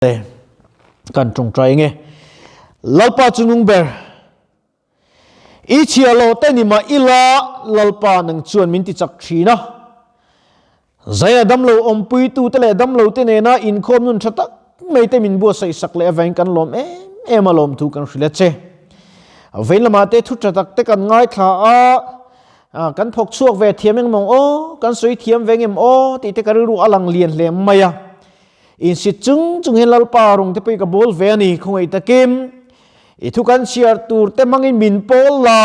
Le kan tawngtai nge. Lalpa chu nung ber. I chhia lo te ni mah ila Lalpa nang chuan min ti chak thin a. Zaia damlo awmpui tu te leh damlo te nena inkhawm nun tha tak mai te min buatsaih sak leh avangin kan lawm em em a lawmthu kan hrilh a che. Vei lamah te thu tha tak te kan ngaithla a, kan thawk chhuak ve thiam engmawng aw, kan sawi thiam ve ngem aw tih te ka rilru a lang lian hle mai a. Insit chung chung hian Lalpa rung te pawh i ka bawl ve a ni, khawngaih takin i thu kan chhiar tur te hmangin min pawl la,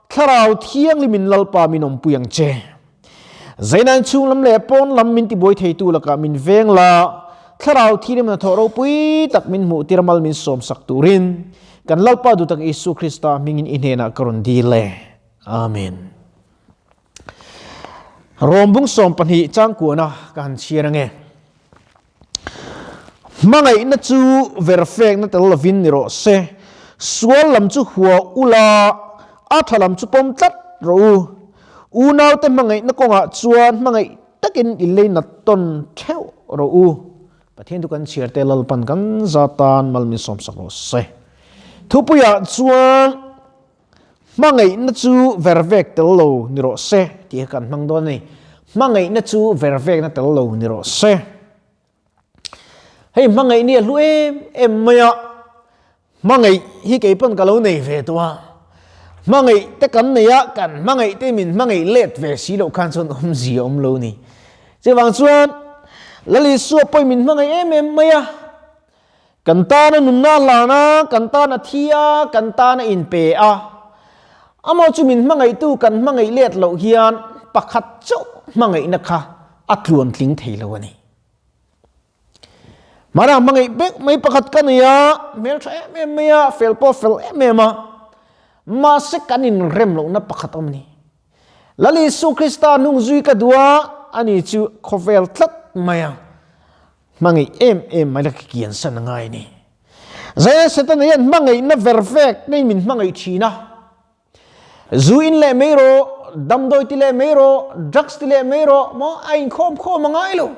Thlarau Thianghlim in Lalpa min awmpui ang che. Zainain chhung lam leh pawn lam min tibuai theitu lakah min veng la, Thlarau Thianghlim hnathawh ropui tak min hmuh tir amal min sawmsak turin kan Lalpa duhtak Isua Krista hmingin i hnenah ka rawn dil e. Amen. Rawmbung 12 changkuana ka han chhiar ange. Hmangaihna chu verfekna tel lovin ni rawh se. Sual lam chu hua ula, a tha lam chu pawm tlat rawh u. Unaute hmangaihna kawngah chuan hmangaih takin i leinat tawn theuh rawh u. Pathian chu kan chhiar te Lalpan kan zatan mal min sawmsak rawh se. Thupuiah chuan. Hmangaihna chu vervek tel lo ni rawh se tih kha kan hmang dawn a ni. Hmangaihna chu vervekna tel lo ni rawh se. Hei hmangaih ni a hlu em em mai a, hmangaih hi kei pawn ka lo nei ve tawh a, hmangaih te kan nei a, kan hmangaih te min hmangaih let ve si loh khan chuan awmzia a awm lo ni. Chuvang chuan Lal Isua pawhin min hmangaih em em mai a. Kan tana nunna a hlan a, kan tana thi a, kan tana inpe a. Amaw chu min hmangaihtu kan hmangaih let loh hian pakhat chauh hmangaihna kha a tluan tling thei lo a ni. Mahna hmangaih bek mai pakhat ka nei a, hmeltha em em mai a, fel pawh fel em em a, mahse kan inrem lohna pakhat awm a ni. Lal Isu Krista hnungzui ka duh a, ani chu khawvel tlat mai a. Hmangaih em em mai la ka kian san a ngai a ni. Zaia Setana hian hmangaihna vervek nei min hmangaih thin a. Zu in leh mai rawh, damdawi ti leh mai rawh, drugs ti leh mai rawh, maw a inkhawm khawm a ngai lo.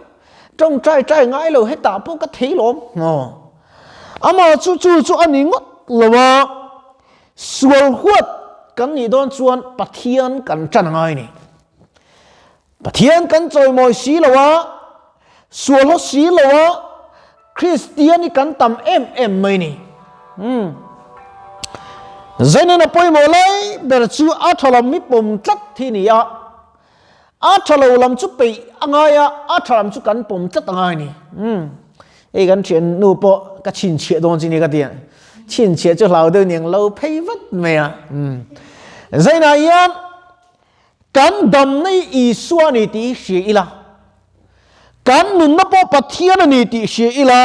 Tawngtai tai ngai lo, hetah pawh ka thei lawm. Maw amah chu chu chu a ni ngawt lo a, sual huat kan nih dawn chuan Pathian kan tan a ngai a ni. Pathian kan chawimawi si lo a, sual haw si lo a, Kristian hi kan tam em em mai ni. Hmm. Zainin a pawimawh lai ber chu a tha lam hi pawm tlat hi ni a, a tha lo lam chu peih a ngai a, a tha lam chu kan pawm tlat a ngai ni. Hmm. Hei kan thian nu pawh ka chhinchhiah dawn chi ni ka ti a, chhinchhiah chu hlau deuh niang lo phei vat mai a. Hmm. Zainah hian Kan damna hi Isua a ni tih hi hria ila, kan nunna pawh Pathian a ni tih hria ila,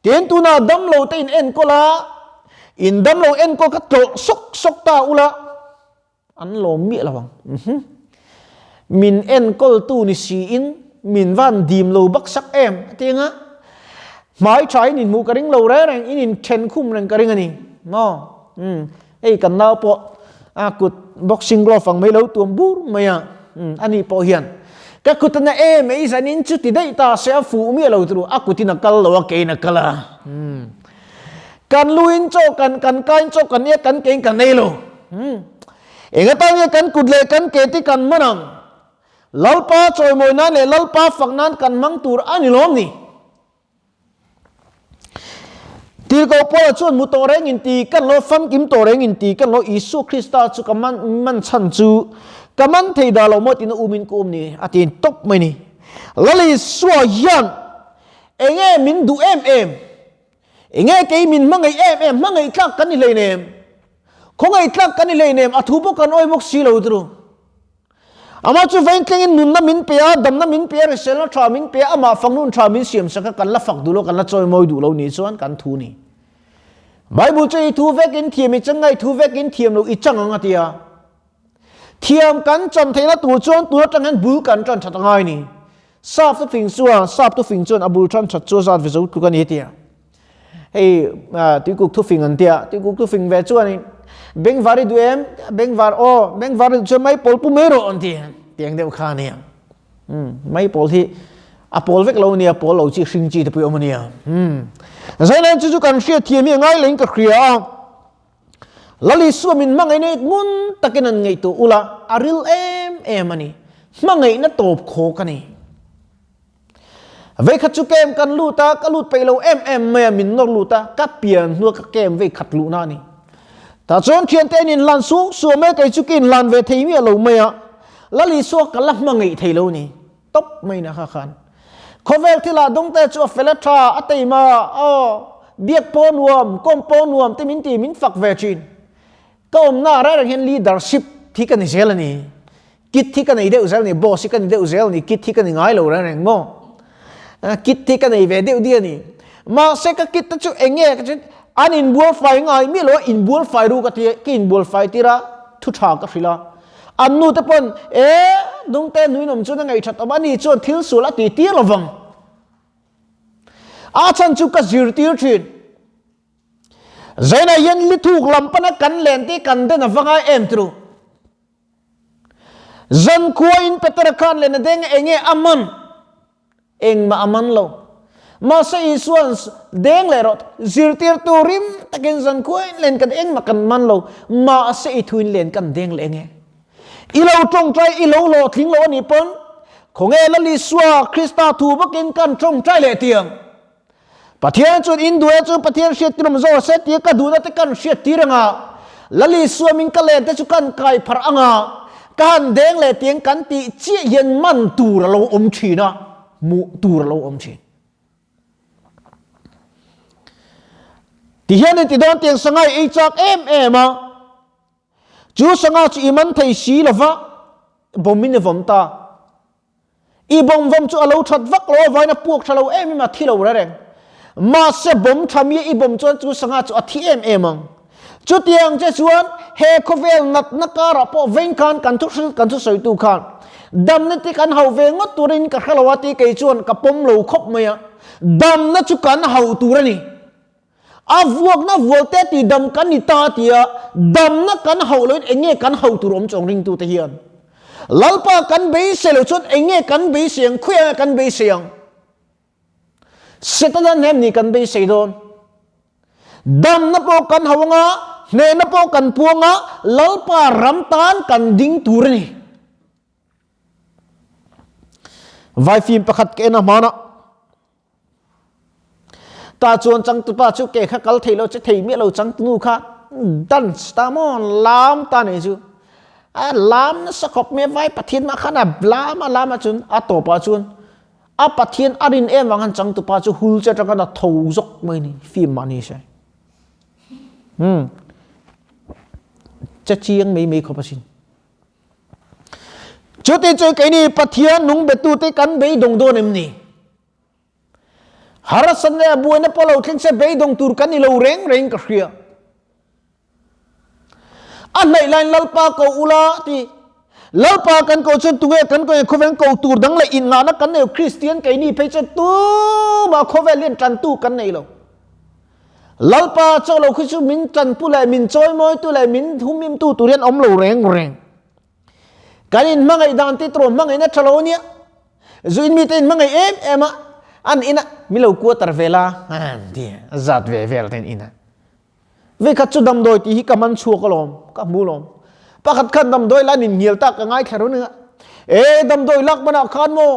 tin tunah damlo te in enkawl a, in damlo enkawl kha tlawh sawk sawk ta ula, an lawm miah lo ang. Min enkawltu ni siin min van dim lo bak sak em a ti anga, hmai tha in inhmuh ka ring lo reng reng, in inthen khum reng ka ring a ni maw. Hei kan nau pawh a kut boxing glove ang mai lo tuam bur mai a, ani pawh hian ka kut a na em ei zanin chu ti daih ta se a fuh miah lo turu a kutin a kal lo a kein a kal a. Kan luin chaw kan kan kain chaw kan nia kan kein kan ei lo. Eng atan nge kan kut leh kan ke te kan hman ang? Lalpa chawimawi nan leh Lalpa fak nan kan hmang tur a ni lawm ni? Tirhkoh Paula chuan mu tawh reng in ti kan lo, famkim tawh reng in ti kan lo, Isua Krista chu ka man man chhan chu ka man thei dah lo maw tiin a um in ka um ni a ti tawp mai ni. Lal Isua hian enge min duh em em, enge kei min hmangaih em em, hmangaih tlak kan ni hleinem, khawngaih tlak kan ni hleinem, a thu pawh kan awi bawk si lo turu. Amah chu vain tlengin nunna min pe a, damna min pe a, hriselna tha min pe a, amah fak nun tha min siam sak a, kan la fak duh lo, kan la chawi mawi duh lo nih chuan kan thu ni. Bible chu i thu vek in thiam i chang a, i thu vek in thiam lo i chang ang a ti a. Thiam kan chan theihna tur chuan tun atang hian bul kan tan that a ngai ni. Sap tu fing chuan, sap tu fing chuan a bul tan that chu a zat ve zo tluk a ni a ti a. Hei tuikuk thufing an tia, tuikuk thufing ve chuan bengvar i duh em? Bengvar aw, bengvar i duh chuan maipawl pu mai rawh an ti. Tiang deuh kha ania. Maipawl hi A pawl vek lo nia, pawl lo chi hring chi te pawh awm ania. Hmm. Zainan chu chu kan hriat thiam hi a ngai leng ka hria a. Lal Isua min hmangaihna hi ngun takin an ngaihtuah ula, a ril em em a ni. Hmangaihna tawp khawk a ni. Veikhat chu kem kan lut a, ka lut peih lo em em mai a, min nawr lut a, ka pian hnua ka kem veikhat luhna a ni. Tah chuan thiante an inhlan suau suau mai a, kei chu ka inhlan ve thei miah lo mai a, Lal Isua ka la hmangaih thei lo ni. Tawp mai na kha khan. Khawvel thil ah dawngte chu a fel a tha, a teima, aw, biak pawh nuam, kawm pawh nuam te min ti min fak ve thin. Ka awmna ah reng reng hian leadership hi ka ni zel a ni. Kit hi ka nei deuh zel a ni, boss hi ka ni deuh zel a ni, kit hi ka ni ngai lo reng reng maw. Kit hi ka nei ve deuh dih a ni. Mahse ka kit te chu eng nge ka chu an inbual fai ngai miah lo a, inbual fai ru ka ti a, ka inbual fai tir a, thu tha ka hrilh a. An nu te pawn e dungte nuin awm chuan a ngaihthat awm a ni chuan thil sual a ti tir lovang. A chhan chu ka zirtir thin. Zainah hian lithuk lam pana kan len te kan den a va ngai em tru. Zankhua in Petera khan len a deng enge a man. Engmah a man lo. Mahse Isua'n deng leh rawh, zirtirtu rim takin zankhuain len kan engmah kan man lo, mahse i thuin len kan deng leh nge? I lo tawngtai i lo hlawhtling lo a nih pawn, khawnge Lal Isua Krista thu bawkin kan tawngtai leh tiang? Pathian chuan in duh e chu Pathian hriattir awm zawk se tia ka duhna te kan hriattir anga, Lal Isua min ka len te chu kan kai pharh anga, ka han deng leh tiang kan tih chiah hian man tur a lo awm thin a, hmuh tur a lo awm thin. Tihian in ti dawn tiang sangha i ei chak em em a, chu sangha chu i man thei si lova, bawm in i vawm ta. I bawm vawm chu a lo that vak lo avain a puak tha lo em em a thi lo reng. Mahse bawm tha mi i bawm chuan chu sangha chu a thi em em ang. Chutiang che chuan he khawvel natna karah pawh veng khan kan thu hrilh kan thu sawitu khan damna te kan hauh ve ngawt turin ka hre lo a ti kei chuan ka pawm lo khawp mai a. Damna chu kan hauh tur a ni. A vuakna vualte ti dam kan ni ta tia damna kan hauh loin eng nge kan hauh tur awm chuang ringtute hian Lalpa kan beisei loh chuan eng nge kan beisei ang, khawiah nge kan beisei ang? Setana hnem ni kan beisei dawn. Damna pawh kan hauh anga, hnehna pawh kan puang a, Lalpa ram tan kan ding tur a ni. Vaifim pakhat ka en a hmanah. Ta chuan changtupa chu ke kha kal thei lo che thei miah lo changtunu kha dance ta maw lam ta nei chu a lam nasa khawp mai vai pathian mah khan a lam a lam a chun a tawpah chuan a pathian a rin em vang khan changtupa chu hul che atang khan a tho zawk mai ni film mah ni se hmm che chiang mai mai khawp asin. Chuti chu keini Pathian nung betute kan beidawng dawn em ni? Harsatna leh buaina pawh lo thleng se beidawng tur kan ni lo reng reng ka hria. A hnaih laiin Lalpa ko ula ti. Lalpa kan ko chuan tunge kan ko khawvel ko tur dang leh inngahna kan nei lo. Kristian keini phei chuan tumah khawvel hian tantu kan nei lo. Lalpa chaw lo khi chu min tanpu leh min chawimawitu leh min humhimtu tur hian awm lo reng reng. Kan in hmangaih dan te tawh hmangaihna tha lo ania. Zu in mite in hmangaih em em a, an ina mi lo quarter ve la, an ti a zat ve vel ten ina. Vekhat chu damdawi tih hi ka man chhuak alawm, ka hmu alawm. Pakhat khan damdawi la nin ngial tak ka ngaithla run anga. E damdawi lak manah khan maw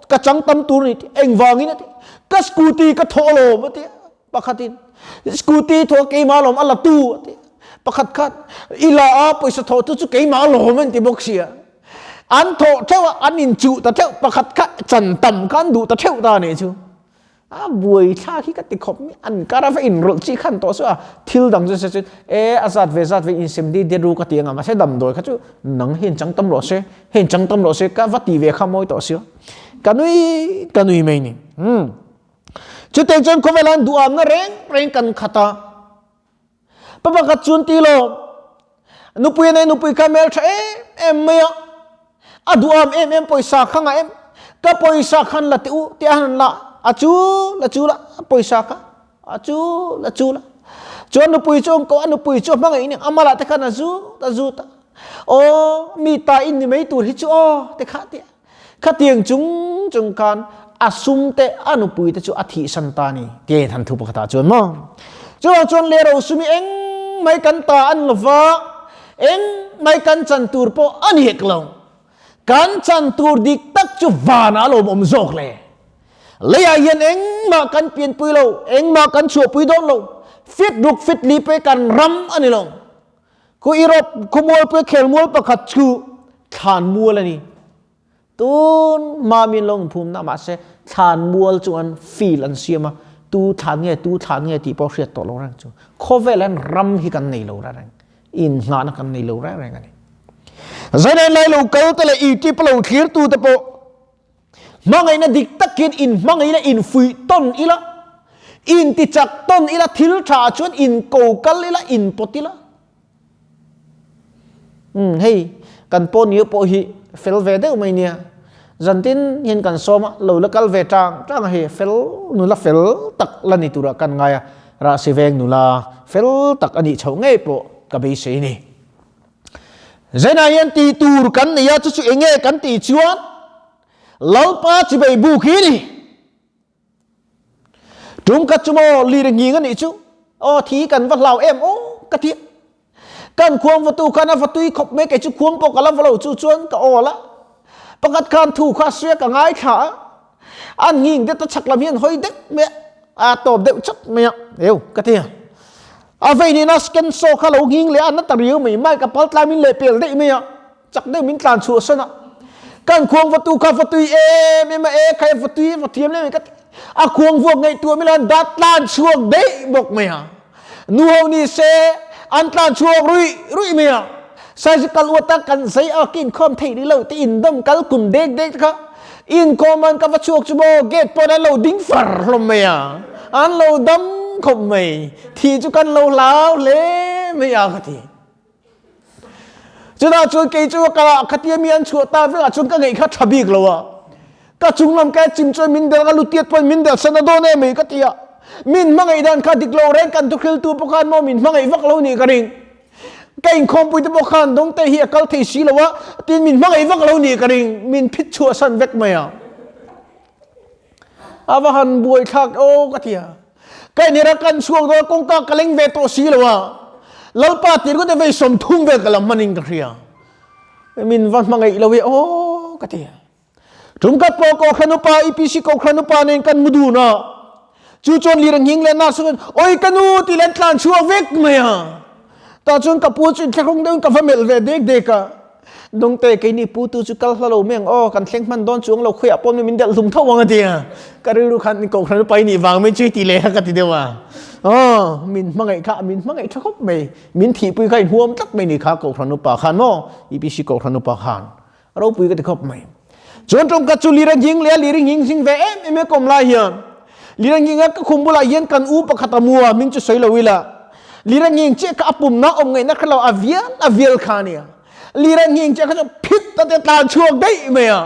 ka chang tam tur ni engvangin a ti. Ka scooty ka thawh alawm a ti. Pakhatin scooty thawh keimah alawm a la tu a ti. Pakhat khan i la a pawisa thawh tu chu keimah alawm an ti bawk sia. An thawh theuh a an inchuh ta theuh pakhat kha chan tam kha an duh ta theuh ta nih chu. A buai thlak hi ka ti khawp mai an kar a va inrawlh chi khan tawh chu a thil dang chu se chu e a zat ve zat ve insem di diat ru ka ti anga mahse damdawi kha chu nang hian chang tam rawh se heng chang tam rawh se ka va ti ve kha mawi tawh sia ka nui ka nui mai ni umm chuteng chuan khawvel an duhamna reng reng kan khat a pa pakhat chuan ti lo nupui nei nupui kha hmel tha em em mai a a duham em em pawisa kha ngah em ka pawisa khan la teh u tih a han la a chu la chu la pawisa kha a chu la chu la chuan nupui chu ko a nupui chu a hmangaih ning amala te khan a zut a zut a aw mi ta in ni mai tur hi chu aw te kha tia khatiang chung chung khan. A sum te a nupui te chu a thihsan ta ni tia in han thu pakhatah chuan maw. Chuvang chuan le rosum hi eng mai kan ta an lo va, eng mai kan chan tur pawh a ni hek lo. Kan chan tur dik tak chu vanah a lawmawm zawk le. Leiah hian engmah kan pianpui lo, engmah kan chhuahpui dawn lo. Fit ruk fit li pe kan ram a ni lo. Khu Europe khawmualpui khelmual pakhat chu thlanmual a ni. Tun hma min lo inphumna mahse thlanmual chu an field an siam a, tu thlan nge tu thlan nge tih pawh hriat tawh lo reng chu. Khawvel hian ram hi kan nei lo reng reng, innghahna kan nei lo reng reng a ni. Zainain lai lo kal te leh YouTube a lo thlir tu te pawh hmangaihna dik takin inhmangaihna infuih tawn ila, intichak tawn ila, thil tha chuan inko kal ila, inpawt ila. Umm hei kan pawn ni pawh hi fel ve deuh mai nia, zantin hian kan sawm a, lo la kal ve tang tang a hei fel nula fel tak la ni turah kan ngai a, Rahsi veng nula fel tak a nih chhoh ngei pawh ka beisei a ni. Zainah hian tih tur kan nei a, chu chu eng nge kan tih chuan Lalpa chibei buk hi a ni. Tum khat chu maw lir nghing a nih chu aw thi kan va hlau em aw ka ti kan khuang vatu khan a va tui khawp mai kei chu khuang pawh ka la va lo chu chuan ka awl a pakhat khan thu kha suia ka ngaithla a an nghing det a chhak lam hian hawi deuh mai a a tawp deuh chawt mai a eu ka ti a vei nena scan saw kha lo nghing leh a na ta riau mai mai ka pal tlai min leh pel daih mai a Chak deuh min tlan chhuah san a, kan khuang va tu kha va tui em em a, e khai va tui va thiam lem ka ti. A khuang vuak ngaihtuah mi lan dat tlan chhuak daih bawk mai a. Nu ho ni se an tlan chhuak ruih ruih mai a. Surgical uat a kan zai a kin khawm thei rih lo te in dawm kal kum dek dek te kha inkhawm an ka va chhuak chu maw gate pawn an lo ding far hlawm mai a. An lo dam khawp mai. Thi chu kan lo hlau hle mai a ka ti. Chutah chuan kei chu ka khatia mi an chhuah ta vekah chuan ka ngaih kha tha bik lo a. Ka chunglam ka chim chuan min del ka lutiat pawn min del san a dawn em mai ka ti a. Min hmangaih dan kha dik lo reng kan thuhriltu pawh khan maw min hmangaih vak lo nih ka ring. Ka inkhawmpui te pawh khan dawngte hi a kal thei si lo a, tin min hmangaih vak lo nih ka ring, min phit chhuah san vek mai a. A va han buai thlak aw ka ti a. Ka inher a kan chhuak dawn kawngka ka leng ve tawh si lo a. Lalpa tir ngawt e vei 30 vel ka la hman in ka hria. Min va hmangaih lo e aw ka ti a. Tumkhat pawh Kohhran upa EPC Kohhran upa nen kan mu dun a. Chu chuan lir a nghing leh nasa chuan oi ka nu tih leh an tlan chhuak vek mai a. Tah chuan ka pu chu inthlahrung deuhin ka va melh ve dek dek a. Dawngte keini pu tu chu kal hla lo mai ang aw, kan thleng hman dawn chuang lo khawiah pawh min delh hlum tho ang a ti a. Ka rilru khan Kohhran upa i nih vang mai chu i ti leh kha ka ti deuh a. Aw, min hmangaih kha, min hmangaih tha khawp mai. Min thihpui kha inhuam tlat mai ni kha Kohhran upa khan maw, EPC Kohhran upa khan. Ropui ka ti khawp mai. Chuan tawngka chu lir a nghing leh a, lir i nghing zing ve em em e kawm lai hian. Lir a nghing a, ka khum bulah hian kan u pakhat a mu a, min chu sawi lo ila. Lir a nghing chiah kha a pumna awm ngaihna kha lo a vial a vial kha a nia. Lir a nghing chiah kha chu phit a te tlan chhuak daih mai a.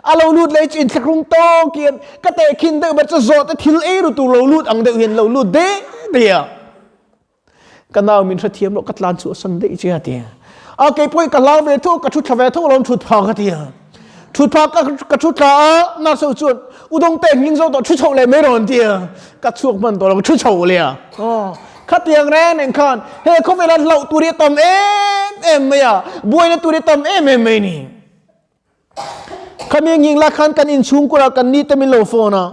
A lo lut leh chu inthlahrung tawk hian ka tehkhin deuh ber chu zawhte thil ei ru tur lo lut ang deuh hian lo lut deh deh a. Ka nau min hrethiam loh ka tlan chhuah san daih che a ti a. A kei pawhin ka hlau ve tho, ka thu thla ve tho alawm thut phah ka ti a. Thut phah ka ka thu thla a, nurse ho chuan u Dawngte hming zo tawh thu chhoh leh mai rawn ti a. Ka chhuak hman tawh lo, ka thu chhoh leh a. Aw, khatiang reng reng khan he khawvela hlauh tur hi a tam em em mai a, buaina tur hi a tam em em mai a ni. Khami nghing la khan kan inchhungkur ah kan ni te min lo phone a,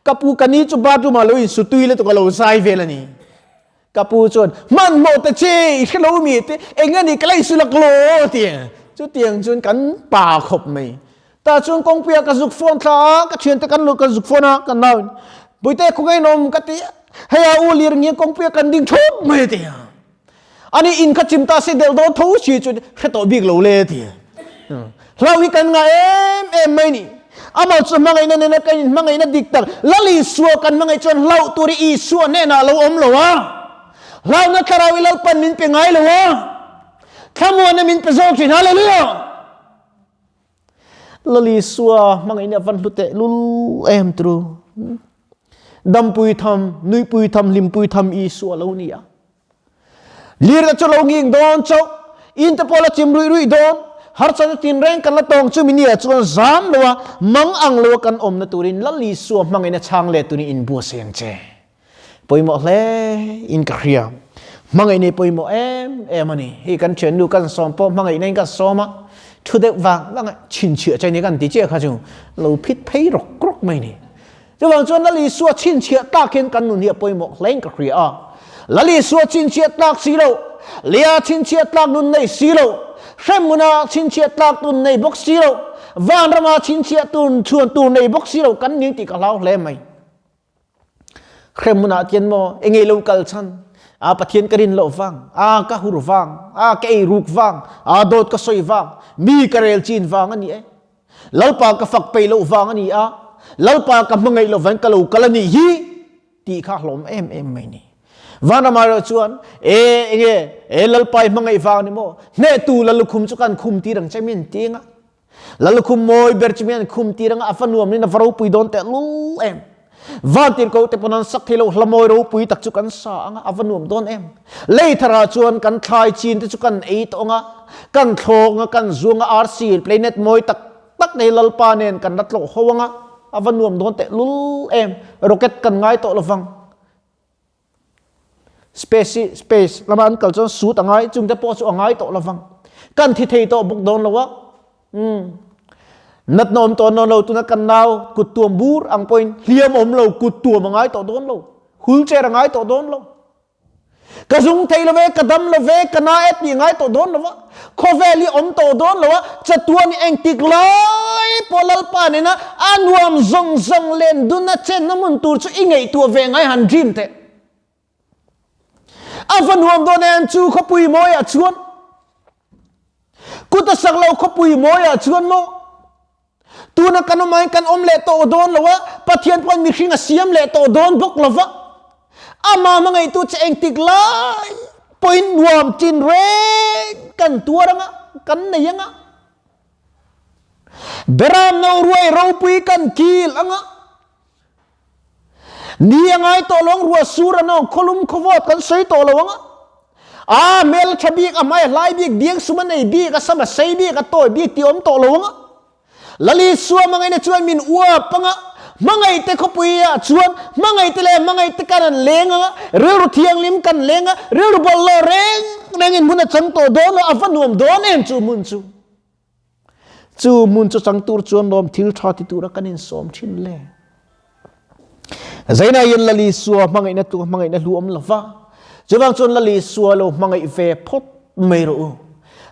ka pu ka ni chu bathroom ah lo insu tui lutuk a lo zai vel a ni. Ka pu chuan hmanhmawh ta che i hre lo mi te eng a ni ka la insu lak law a ti a, chutiang chuan kan pa khawp mai. Tah chuan kawngpui ah ka zuk phone thla a, ka thiante kan ka zuk phone a, kan nau in Puite khawngaih in awm ka ti a, hei a u lir nge kawngpui ah kan ding thup mai a ti a. Ani in kha chim ta se del dawn tho si chu hre tawh bik lo le ti. Hlau hi kan ngah em em mai ni. Amah chu hmangaihna nena kan in hmangaihna dik tak Lal Isua kan hmangaih chuan hlauh tur hi Isua hnenah a lo awm lo a. Hlauhna thlarau i Lalpan min pe ngai lo a. Thlamuanna min pe zawk thin. Hallelujah! Lal Isua hmangaihna van hlu teh lul em tru. Dampui tham, nuipui tham, hlimpui tham Isua lo ni a. Lirna chu lo nging dawn chauh, in te pawh la chim ruih ruih dawn. Harsatna tinreng kan la tawng chu minia chuan zam lo a, mang ang lo a kan awmna turin Lal Isua hmangin a chhang let turin inbuatsaih ang che. Pawimawh hle in ka hria. Hmangaih nei pawimawh em em a ni. Hei kan thiannu kan sawm pawh hmangaih neiin kan sawm a, thu deuh vang vang a chhinchhiah che ni kan ti chiah kha chu lo phit phei rawk rawk mai ni. Chuvang chuan Lal Isua chhinchhiah tlak hian kan nun hi a pawimawh hle in ka hria a. Lal Isua chhinchhiah tlak si lo, Lia chhinchhiah tlak nun nei si lo, Hremhmuna chhinchhiah tlak nun nei bawk si lo, Vanrama chhinchhiah tur chhuan tur nei bawk si lo kan ning tih ka hlau hle mai. Hremhmunah tian maw enge lo kal chhan? A Pathian ka rin loh vang, a ka hur vang, a ka ei ruk vang, a dawt ka sawi vang, mi ka rel chin vang a ni e. Lalpa ka fak peih loh vang a ni a, Lalpa ka hmangaih loh vang ka lo kal a nih hi tih kha hlawm em em mai ni. Vanram erawh chuan e enge e Lalpa i hmangaih vang ni maw? Hnehtu Lalukhum chu kan khum tir ang che min ti anga. Lallukhum mawi ber chu mi an khum tir anga a va nuam in a va ropui dawn teh lul em. Vantir ko te pawn an sak thei lo hla mawi ropui tak chu kan sa anga a va nuam dawn em. Lei thar ah chuan kan thlai chin te chu kan ei tawh anga kan thlawk anga kan zuang a arsi planet mawi tak tak nei Lalpa nen kan la tlawh ho anga a va nuam dawn teh lul em. Rocket kan ngai tawh lovang. Space space lama an kal chuan suit a ngai chung te pawh chu a ngai tawh lovang. Kan thi thei tawh bawk dawn lo a. Um. Natna awm tawh dawn lo tuna kan nau kut tuam bur ang pawhin hliam awm lo kut tuam a ngai tawh dawn lo. Wheelchair a ngai tawh dawn lo. Ka zung thei lo ve, ka dam lo ve, ka na e tih ngai tawh dawn lo a. Khawvel hi awm tawh dawn lo a, chatuan hi engtik lai pawh Lalpa nena a nuam zawng zawng len duna chenna hmun tur chu i ngaihtuah ve ngai han dream teh. A va nuam dawn em chu khawpui mawiah chuan kut a sak lo khawpui mawiah chuan maw tuna kan awm aiin kan awm leh tawh dawn lo a, Pathian pawhin mihring a siam leh tawh dawn bawk lo va, amah hmangaihtu che engtik lai pawhin nuam chin reng kan tuar anga, kan nei anga, Beram no ruai ropui kan kil anga, ni a ngai tawh lo ang, ruah sur a nawng khawlum khawvawt kan sawi tawh lo anga, a hmel tha bik, a hmai a hlai bik, biang sum a nei bik, a sam a sei bik, a tawi bik tih a awm tawh lo anga. Lali Suam angaina chuan min uap anga, hmangaihte khawpuiah chuan hmangaihte leh hmangaihte kan an leng anga, rilru thianghlim kan leng a, rilru bawlhhlawh reng rengin hmun a chang tawh dawn lo, a va nuam dawn em chu hmun chu. Chu hmun chu chang tur chuan lawm thil tha ti tura kan insawm thin le. Zaina in Lali Sua hmangaihna tu hmangaihna hlu awm lova, chuvang chuan Lali Sua lo hmangaih ve phawt mai rawh u.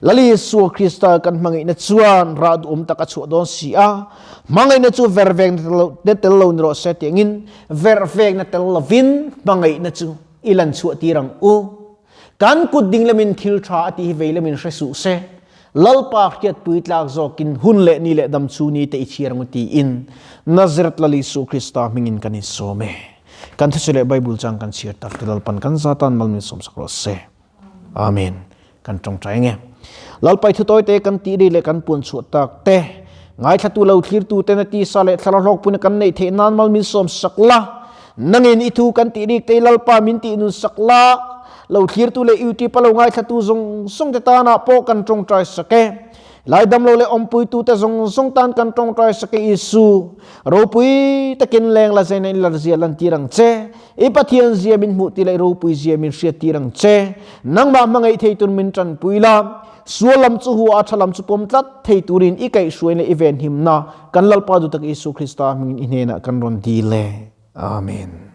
Lali Isua Krista kan hmangaihna chuan rah duhawm tak a chhuah dawn si a, hmangaihna chu vervekna tel lo ni rawh se tiangin vervekna tel lovin hmangaihna chu i lan chhuah tir ang u. Kan kut ding lamin thil tha a tih hi vei lamin hre suh se, Lalpa hriatpui tlak zawkin hun leh ni leh dam chu ni te i chhiar ang u tiin Nazareth Lal Isua Krista hmingin kan insawm e. Kan thusawi leh Bible chang kan chhiar tak te Lalpan kan zatan mal min sawmsak rawh se. Amen. Kan tawngtai nge. Lalpai thu tawi te kan tih ri leh kan puan chhuah tak te, ngaithlatu lo thlirtu ten a tisa leh thlarau hlawkpui na kan neih theih nan mal min sawm sak la, nangin i thu kan tih rik te Lalpa min tih nun sak la, lo thlirtu leh YouTube a lo ngaithlatu zawng zawng te tanah pawh kan tawngtai sak e. Lai damlo leh awmpuitu te zawng zawng tan kan tawngtai sak e Isu. Ropui takin leng la zaina in larzia lantir ang che. I Pathian zia min hmuh ti leh ropui zia min hriat tir ang che. Nangmah hmangaih thei tur min tanpui la, sual lam chu hua a tha lam chu pawm tlat thei turin i kaihhruain leh i venhimna kan Lalpa duhtak Isu Krista hmingin i hnenah kan rawn dil e. Amen.